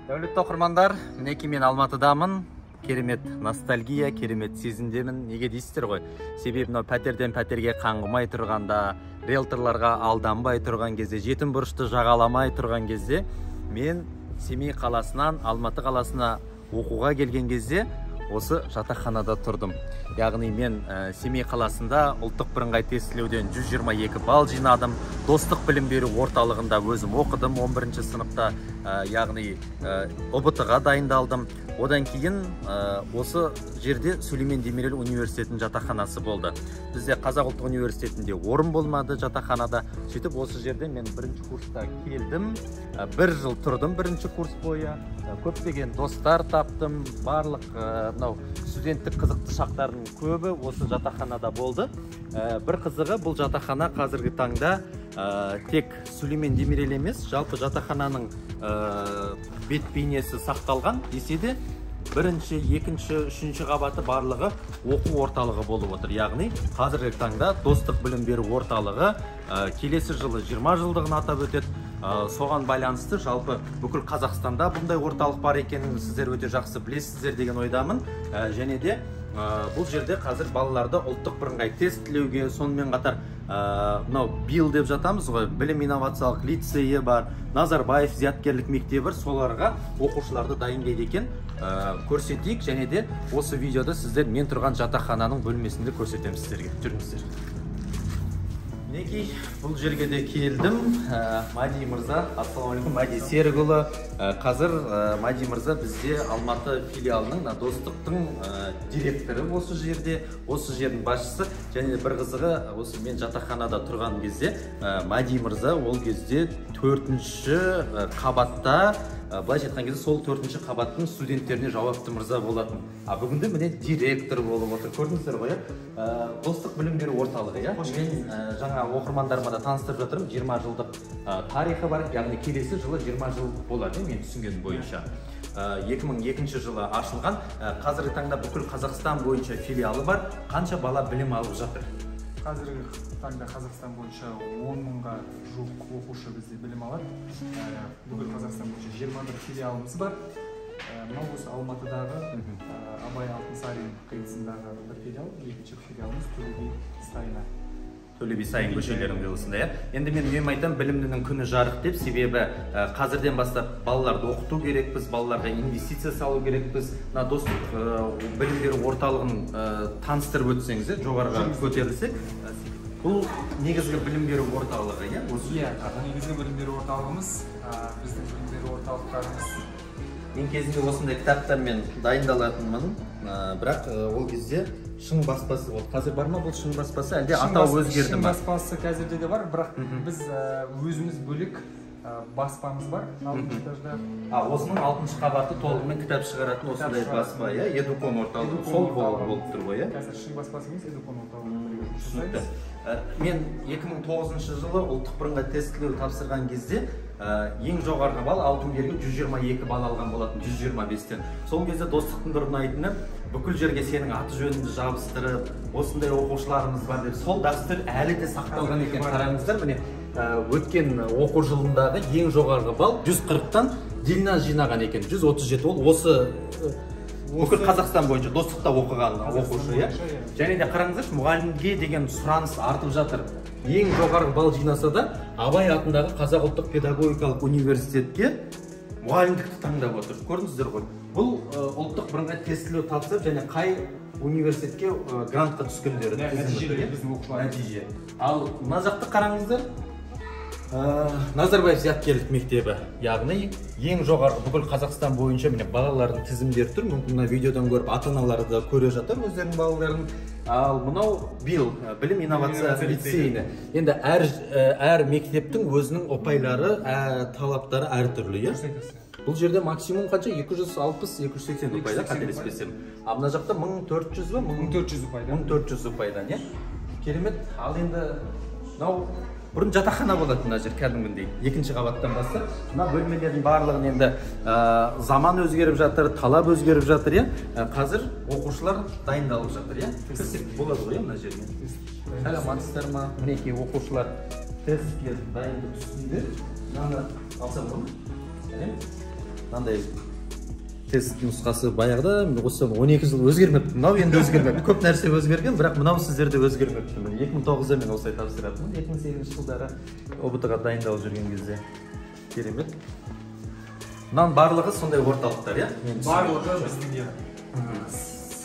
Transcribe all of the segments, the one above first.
Дәулетті оқырмандар, мінекей мен Алматыдамын. Керемет ностальгия, керемет сезімдемін. Неге дейсіздер ғой? Себебі мынау пәтерден пәтерге қаңғымай тұрғанда, риэлторларға алданбай тұрған кезде, жетім бұрышты жағаламай тұрған кезде, мен Семей қаласынан Алматы қаласына оқуға келген кезде осы жатақханада тұрдым. Яғни мен Семей қаласында ұлттық бірыңғай тестілеуден 122 балл жинадым. Достық білім беру орталығында өзім оқыдым 11 сыныпта, яғни ҰБТ-ға дайындалдым. Одан кейін осы жерде Сүлеймен Демирел университетінің жатақханасы болды. Бізде Қазақ ұлттық университетінде орын болмады жатақханада. Сөйтіп осы жерде мен бірінші курста келдім. Бір жыл тұрдым бірінші курс бойы. Көптеген достар таптым. Барлық мынау студенттік қызықты шақтардың көбі осы жатақханада болды. Бір қызығы, бұл жатақхана қазіргі таңда тек Сүлеймен Демирел емес, жалпы жатақхананың бет бейнесі сақталған десе де, бірінші, екінші, үшінші қабаты барлығы оқу орталығы болып отыр. Яғни қазіргі таңда Достық білім беру орталығы келесі жылы 20 жылдығын атап өтеді. Соған байланысты жалпы бүкіл Қазақстанда бұндай орталық бар екенін сіздер өте жақсы білесіздер деген ойдамын. Және де бұл жерде қазір балаларды ұлттық бірыңғай тестілеуге, сонымен қатар мынау БИЛ деп жатамыз ғой, білім инновациялық лицейі бар, Назарбаев зияткерлік мектебі бар, соларға оқушыларды дайындайды екен. Көрсетейік. Және де осы видеода сіздер мен тұрған жатақхананың бөлмесінде көрсетемін сіздерге. Жүріңіздер. Мінекей бұл жерге де келдім. Мади мырза, ассалаумағалейкум. Мади Серікұлы. Қазір Мади мырза бізде Алматы филиалының, мына Достықтың директоры осы жерде, осы жердің басшысы. Және де бір қызығы, осы мен жатақханада тұрған кезде Мади мырза ол кезде 4-ші қабатта, былайша айтқан кезде сол 4-ші қабаттың студенттеріне жауапты мырза болатын. А бүгінде міне директор болып отыр. Көрдіңіздер ғой, иә? Достық білім беру орталығы, иә? Мен жаңа оқырмандарыма да таныстырып жатырмын. 20 жылдық тарихы бар, яғни келесі жылы 20 жыл болады, мен түсінгенім бойынша. 2002 жылы ашылған. Қазіргі таңда бүкіл Қазақстан бойынша филиалы бар. Қанша бала білім алып жатыр? Қазіргі таңда Қазақстан бойынша 10 мыңға жуық оқушы бізде білім алады. Бүкіл Қазақстан бойынша 21 филиалымыз бар. Мынау осы Алматыдағы Абай Алтынсарин қиылысындағы бір филиал, екінші филиалымыз Төле би Сайына. Төле би Сайын көшелерінің қиылысында, иә. Енді мен үнемі айтамын, білімдінің күні жарық деп, себебі қазірден бастап балаларды оқыту керекпіз, балаларға инвестиция салу керекпіз. Мына Достық білім беру орталығын таныстырып өтсеңіз, жоғарыға көтерілсек. Бұл негізгі білім беру орталығы, иә? Иә, негізгі білім беру орталығымыз, біздің білім беру орталықтарымыз. Мен кезінде осындай кітаптармен дайындалатынмын, бірақ ол кезде шың баспасы болды. Қазір бар ма бұл шың баспасы, әлде атауы өзгерді ма? Шың баспасы қазірде де бар, бірақ біз өзіміз бөлек баспамыз бар, 6-шы этажда. Осының 6-шы қабаты толығымен кітап шығаратын осындай баспа, иә? Эдукон орталығы сол болып тұр ғой, иә? Қазір шың баспасы емес, Эдукон орталығы. Түсінікті. Мен 2009 жылы ұлттық бірыңғай тестілеу тапсырған кезде ең жоғарғы балл алтын белгі 122 балл алған болатын, 125-тен. Сол кезде Достықтың бір ұнайтыны, бүкіл жерге сенің аты жөніңді жабыстырып, осындай оқушыларымыз бар деп, сол дәстүр әлі де сақталған екен. Қараңыздар, міне өткен оқу жылындағы ең жоғарғы балл 140-тан Дильназ жинаған екен, 137. Ол осы бүкіл Қазақстан бойынша Достықта оқыған оқушы, иә? Және де қараңыздаршы, мұғалімге деген сұраныс артып жатыр. Ең жоғарғы балл жинаса да, Абай атындағы Қазақ ұлттық педагогикалық университетке мұғалімдікті таңдап отыр. Көрдіңіздер ғой. Бұл ұлттық бірыңғай тестілеу тапсырып және қай университетке грантқа түскендері біздің оқушылар. Нәтиже. Ал мына жақты қараңыздар. Назарбаев зияткерлік мектебі, яғни ең жоғарғы бүкіл Қазақстан бойынша міне балалардың тізімдері тұр. Мүмкін мына видеодан көріп ата-аналары да көре жатар өздерінің балаларын. Ал мынау БИЛ, білім инновация лицейі. Енді әр мектептің өзінің ұпайлары, талаптары әртүрлі, иә? Бұл жерде максимум қанша? 260-280 ұпайда, қателеспесем. А мына жақта 1400 ба? 1400 ұпайдан. 1400 ұпайдан, иә? Керемет. Ал енді мынау бұрын жатақхана болатын мына жер кәдімгідей. Екінші қабаттан бастап мына бөлмелердің барлығын енді заман өзгеріп жатыр, талап өзгеріп жатыр, иә? Қазір оқушылар дайындалып жатыр, иә? Кірсек болады ғой, иә, мына жерге. Саламатсыздар ма? Мінекей оқушылар тестке дайындық үстінде. Мынаны алсам болады ма? Сәлем. Мынандай тест нұсқасы баяғыда осыдан 12 жыл өзгермепті. Мынау енді өзгермепті. Көп нәрсе өзгерген, бірақ мынау сіздерде өзгермепті. Міне 2009-да мен осылай тапсыратынмын. 2008 жылдары ҰБТ-ға дайындалып жүрген кезде. Керемет. Мынаның барлығы сондай орталықтар, иә? Барлығы біздің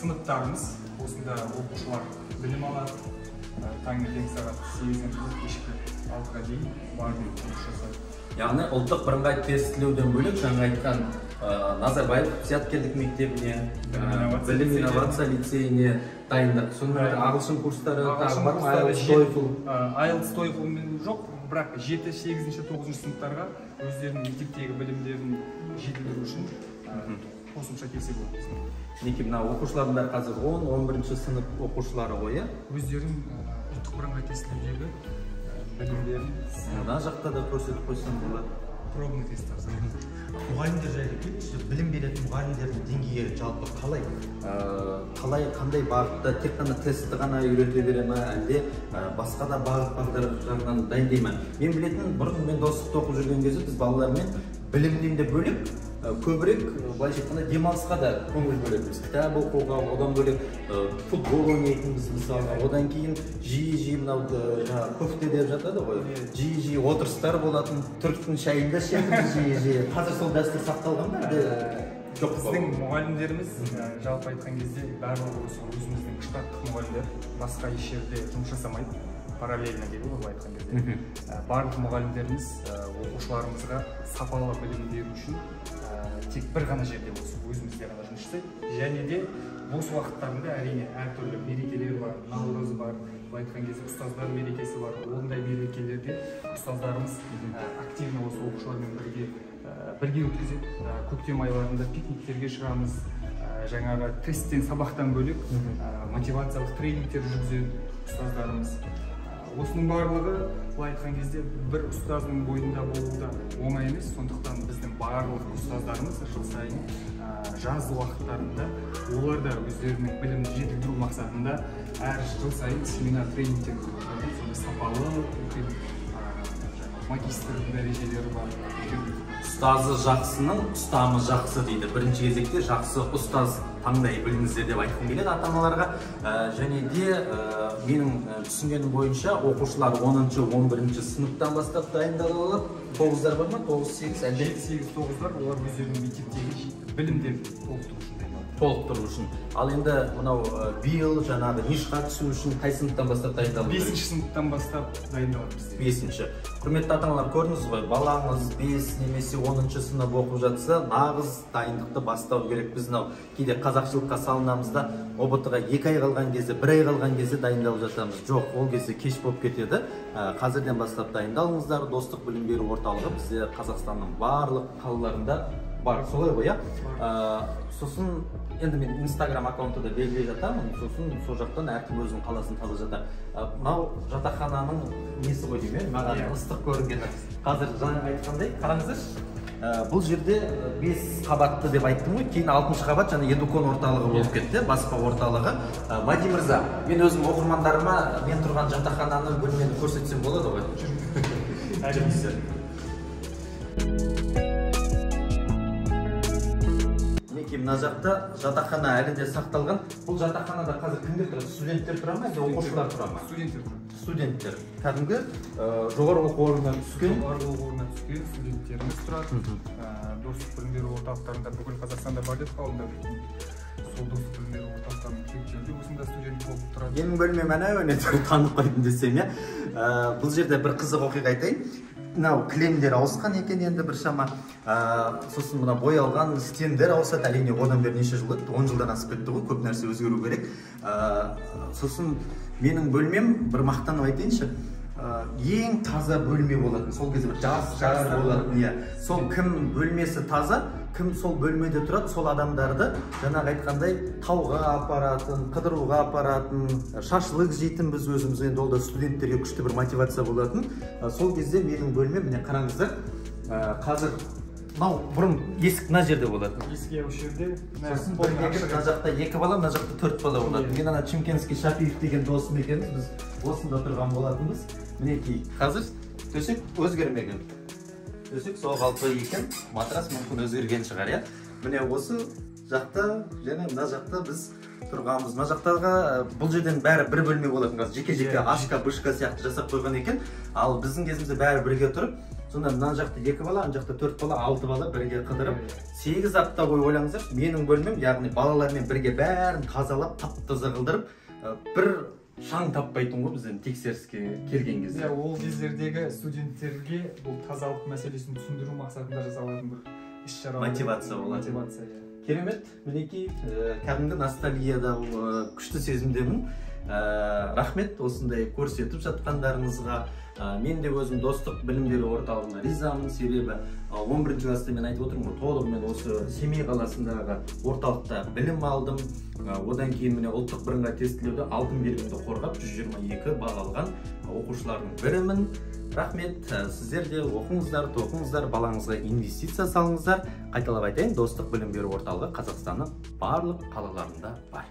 сыныптарымыз. Осында оқушылар білім алады. Таңертең сағат 8-ден кешкі 6-ға дейін барлығы жұмыс жасайды. Яғни ұлттық бірыңғай тестілеуден бөлек жаңа айтқан Назарбаев зияткерлік мектебіне, білім инновация лицейіне дайындық. Сонымен қатар ағылшын курстары, тағы бар ма? IELTS, TOEFL жоқ, бірақ 7, 8, 9 сыныптарға өздерінің мектептегі білімдерін жетілдіру үшін қосымша келсе болады. Мінекей мына оқушылардың бәрі қазір 10, 11 сынып оқушылары ғой, иә? Өздерінің ұлттық бірыңғай тестілеудегі білімдерін мына жақта да көрсетіп қойсам болады. Пробный тест тапсырады. Мұғалімдер жайлы кетші, білім беретін мұғалімдердің деңгейі жалпы қалай? Қалай, қандай бағытта тек қана тестті ғана үйрете бере ме, әлде басқа да бағыт бағдар жағынан дайындай ма? Мен білетін, бұрын мен Достықта оқып жүрген кезде біз балалармен білімнен де бөлек, көбірек, былайша айтқанда, демалысқа да көңіл бөлетінбіз. Кітап оқуға, одан бөлек футбол ойнайтынбыз мысалға, одан кейін жиі-жиі мынау жаңағы көфте деп жатады ғой, жиі-жиі отырыстар болатын, түріктің шайын да ішетінбіз жиі-жиі. Қазір сол дәстүр сақталған ба әлде жоқ па? Біздің мұғалімдеріміз, жалпы айтқан кезде, барлығы осы өзіміздің штаттық мұғалімдер, басқа еш жерде жұмыс жасамайды, параллельно дейді ғой былай айтқан кезде. Барлық мұғалімдеріміз оқушыларымызға сапалы білім беру үшін тек бір ғана жерде осы өзімізде ғана жұмыс жасайды. Және де бос уақыттарында әрине әртүрлі мерекелер бар, наурыз бар, былай айтқан кезде ұстаздар мерекесі бар. Ондай мерекелерде ұстаздарымыз активно осы оқушылармен бірге өткізеді. Көктем айларында пикниктерге шығамыз, жаңағы тесттен, сабақтан бөлек мотивациялық тренингтер жүргізеді ұстаздарымыз. Осының барлығы, былай айтқан кезде, бір ұстаздың бойында болу да оңай емес. Сондықтан біздің барлық ұстаздарымыз жыл сайын жаз уақыттарында олар да өздерінің білімін жетілдіру мақсатында әр жыл сайын семинар тренингтер өткізеді. Сондай сапалы үлкен магистр дәрежелері бар. Ұстазы жақсының ұстамы жақсы дейді. Бірінші кезекте жақсы ұстаз таңдай біліңіздер деп айтқым келеді ата-аналарға. Және де менің түсінгенім бойынша оқушылар 10-шы, 11-ші сыныптан бастап дайындала алады. 9-дар бар ма? 9, 8, әлде? 7, 8, 9-дар олар өздерінің мектептегі білімдерін толықтыру үшін дайындалады. Толықтыру үшін. Ал енді мынау биыл жаңағы нишқа түсу үшін қай сыныптан бастап дайындалу керек? 5-ші сыныптан бастап дайындалады бізде. 5-ші. Құрметті ата-аналар, көрдіңіз ғой, балаңыз 5 немесе 10-шы сынып оқып жатса, нағыз дайындықты бастау керек. Біз мынау кейде қазақшылыққа салынамыз да, ҰБТ-ға 2 ай қалған кезде, 1 ай қалған кезде дайындалып жатамыз. Жоқ, ол кезде кеш болып кетеді. Қазірден бастап дайындалыңыздар. Достық білім беру орталығы бізде Қазақстанның барлық қалаларында бар, солай ғой, иә? Сосын енді мен Инстаграм аккаунтты да белгілей жатамын, сосын сол жақтан әркім өзінің қаласын таба жатар. Мынау жатақхананың несі ғой деймін, маған ыстық көрінген. Қазір жаңа айтқандай, қараңыздаршы, бұл жерде 5 қабатты деп айттым ғой, кейін 6-шы қабат жаңа Едукон орталығы болып кетті, баспа орталығы. Мади мырза, мен өзім оқырмандарыма мен тұрған жатақхананы, бөлмені көрсетсем болады ғой? Жүріңіздер. Мына жақта жатақхана әлі де сақталған. Бұл жатақханада қазір кімдер тұрады? Студенттер тұра ма, әлде оқушылар тұра ма? Студенттер тұрады. Студенттер. Кәдімгі жоғары оқу орнына түскен. Жоғары оқу орнына түскен студенттеріміз тұрады. Достық білім беру орталықтарында бүкіл Қазақстанда бар деп қабылдап. Сол достық білім беру орталықтарының түлектері де осында студент болып тұрады. Менің бөлмем әне өне танып қойдым десем, иә. Бұл жерде бір қызық оқиға айтайын. Мынау кілемдер ауысқан екен енді біршама. Сосын мына боялған стендер ауысады. Әрине, одан бері неше жыл өтті? 10 жылдан асып кетті ғой, көп нәрсе өзгеру керек. Сосын менің бөлмем, бір мақтанып айтайыншы, ең таза бөлме болатын. Сол кезде бір жас жар болатын, иә. Сол кім бөлмесі таза, кім сол бөлмеде тұрады, сол адамдарды жаңағы айтқандай тауға апаратын, қыдыруға апаратын, шашлык жейтін біз өзіміз, енді ол да студенттерге күшті бір мотивация болатын. Сол кезде менің бөлмем, міне қараңыздар, қазір мынау бұрын есік мына жерде болатын. Есік осы жерде. Сосын мына жақта 2 бала, мына жақта 4 бала болатын. Мен ана Чимкентский Шапиев деген досым екенбіз, біз осында тұрған болатынбыз. Мінекей, қазір төсек өзгермеген. Төсек сол қалпы екен, матрас мүмкін өзгерген шығар, иә. Міне осы жақта және мына жақта біз тұрғанбыз. Мына жақтағы бұл жерден бәрі бір бөлме болатын, қазір жеке-жеке ашка, бышка сияқты жасап қойған екен. Ал біздің кезімізде бәрі бірге тұрып, сонда мына жақта 2 бала, ана жақта 4 бала, 6 бала бірге қыдырып, 8 апта бойы ойлаңыздаршы, менің бөлмем, яғни балалармен бірге бәрін тазалап, тап-таза қылдырып, бір шаң таппайтын ғой бізден тексеріске келген кезде. Иә, ол кездердегі студенттерге бұл тазалық мәселесін түсіндіру мақсатында жасалатын бір іс-шара. Мотивация болатын. Мотивация, иә. Керемет, мінекей, кәдімгі ностальгияда күшті сезімдемін. Рахмет осындай көрсетіп жатқандарыңызға. Мен де өзім Достық білім беру орталығына ризамын, себебі 11 класста мен айтып отырмын ғой, толығымен осы Семей қаласындағы орталықта білім алдым. Одан кейін міне ұлттық бірыңғай тестілеуді алтын белгімді қорғап 122 балл алған оқушылардың бірімін. Рахмет, сіздер де оқыңыздар, тоқыңыздар, балаңызға инвестиция салыңыздар. Қайталап айтайын, Достық білім беру орталығы Қазақстанның барлық қалаларында бар.